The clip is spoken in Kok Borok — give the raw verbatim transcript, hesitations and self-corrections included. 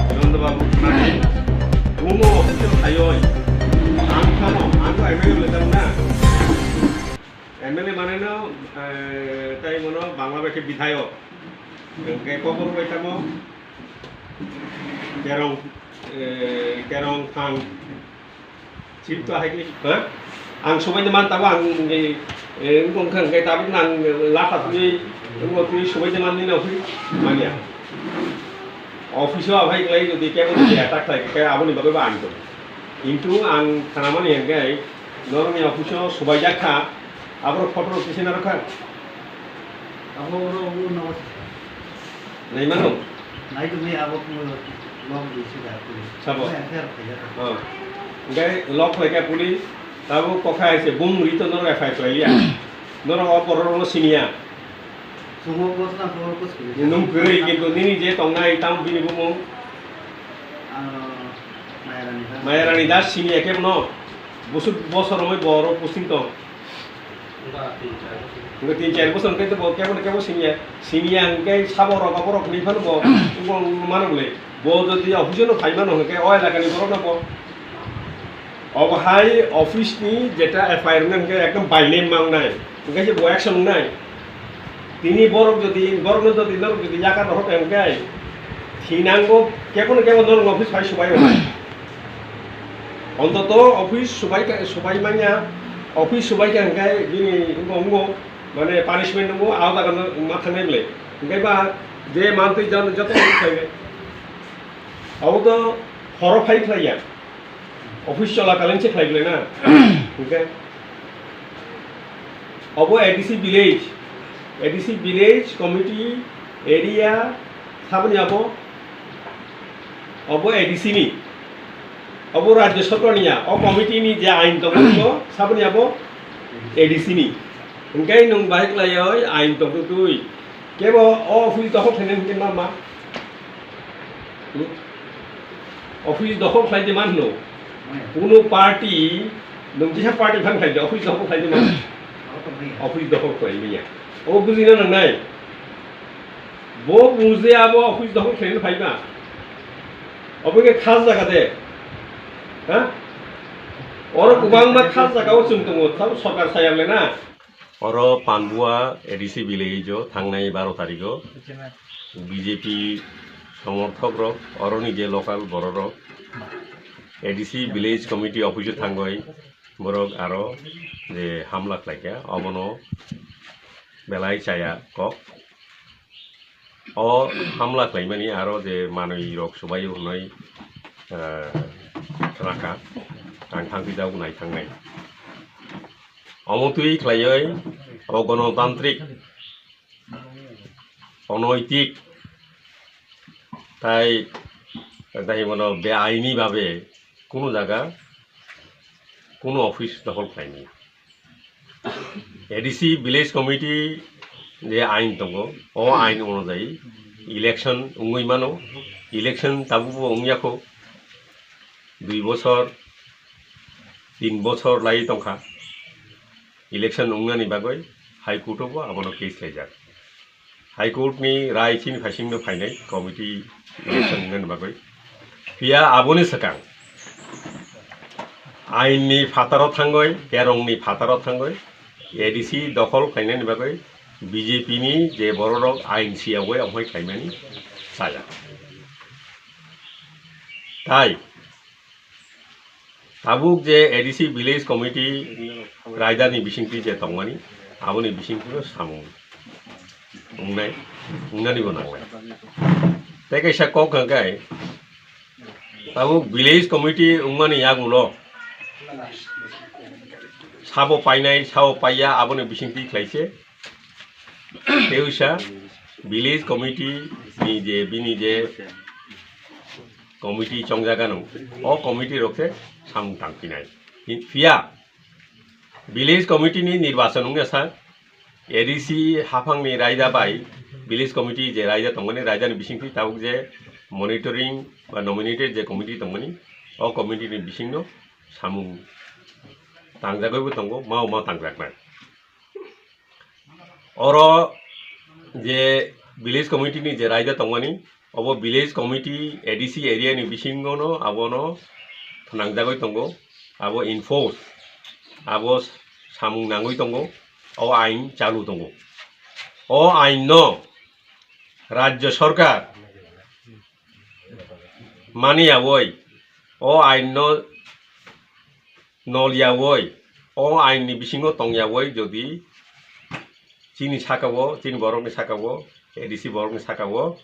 Hirondo Babu, Bumo office o thayoi. Ang phano, ang to M L A le tamo na. M L A mane no, eh, tai mono Bangla bai khe bidhayok. Hwnkhe kokoro bai tamo Kerong, eh, Kerong Phang. Sip to hai khe, ha? Ang sobai de man tabo ang, eh, eh, wngkha hwnkhe tabuk nang latha twi, wngkha twi sobai de man nini office manya. Office o aphai klai jodi kebo jodi attack khlai khe aboni bagwi bo ang tong. Kintu ang khanamani hwnkhe norokni office o sobai jak kha, aborok photo rok kisa narwk kha. Abo oro abo no. Nai mano? Nai to nai abo ko log di sida ko. Sabo. Abo F I R khaijak. Oh. Hwnkhe log khlaikha police, tabuk kokha hai se bung ri to norok F I R khlaiya. Norok o borok rokno siniya. Sumo bosna sumo bos kiri. Nung kwrwi kintu nini je tongnai tamo bini bumung? Ano, Mayarani Das. Mayarani Das siniya khe bono. Busuk bosor romwi borok posting tong. Hwnkhe tin char bosor hwnkhe bo kebo kebo siniya, siniya hwnkhe sabo rok aborok hinwi phano bo wng mano bole. Bo jodi office-o no phai mano hwnkhe o elakani borok no bo. Obo hai office ni jeta F I R wngnai hwnkhe ekdom by name ma wngnai. Hwnkhe se bo action wngnai. Tini borok jodi, borok no jodi norok jodi yakar rohor khe hwnkhe thinango kebo no kebo norok office phai subai wngnai. Ontoto office subai ka, subai manya, office subai ka hwnkhe bini wngkha wngkha, mane punishment wngkha, a jaga no ma thangnai bwle. Hwnkhe ba je mantwi jan joto khlaiwi. Abo to horo phai khlaiya. Office chola kaleng se khlai bwle na. Hwnkhe abo A D C village, A D C village committee area saboni abo, abo A D C ni. Abo Rajya Sarkar ni ya, o committee ni je ain tongo, saboni abo A D C ni. Hwnkhe nwng bahai khlaioi ain tongtwi twi. Kebo o office dokhol khlainani hwnkhe ma ma? Hmm? Office dokhol khlai di man hwno? Kuno party, nwng kisa party phan khlai di, office dokhol khlai di man? Office dokhol khlai manya. O bujina nangnai. Bo bung je abo office dokhol khlaina phai ma? Obo khe khas jaga de. Ha? Oro kwbangma khas jaga o chwng tongo, tamo sorkar saya le na. Oro Panbua A D C village o thangnai baro tarikh o B J P somorthok rok, oroni je local borok rok A D C village committee office o thangoi borok aro je hamla khlaikha, obono belai chaya kok. O hamla khlaimani aro je manwi rok subai hwnwi, eh, khna kha, ang thangwi jao nai thangnai. Omo twi khlaiwi abo gonotantrik, onaitik, tai, tai bono beaini babe kunu jaga, kunu office dokhol khlaimani. A D C village committee je ain tongo, o ain onujayi election wngwi mano, election tabukbo wngya kho, dui bosor, tin bosor lai tongkha, election wngnani bagwi High Court o bo abono case laijak. High Court ni rai chini phaisingno phainai committee election wngnani bagwi. Phiya aboni swkang ain ni phataro thangwi, kerong ni phataro thangwi A D C dokhol khlainani bagwi B J P ni je bororok ain siyawai amhoi khlaimani chaya. Tai tabuk je A D C village committee raidani bisingtwi je tongmani, aboni bisingtwi samung wngnai, wngnani bo nangnai. Tei kaisa kok hwnkhe, tabuk village committee wngmani yagulo sabo painai, sabo paiya, aboni bisingtwi khlaise. Tei uisa village committee ni je, bini je committee chongjagano, o committee rok se samung tangphinai. Phiya village committee ni nirbachon wngya sa, A D C haphangni raida bai village committee je raida tongmani, raidani bisingtwi tabuk je monitoring ba nominated je committee tongmani, o committee ni bisingno samung tangjagwibo tongo, mao ma tangjaknai. Oro je village committee ni je raida tongmani, obo village committee A D C area ni bisingo no abono phnangjagwi tongo, abo enforce, abo samung nangwi tongo, o ain chalu tongo. O ain no Rajya Sarkar maniyawi, o ain no nolyawi, o ain ni bisingo tongyawi jodi chini saka o, chini borok ni saka o, A D C borok ni saka o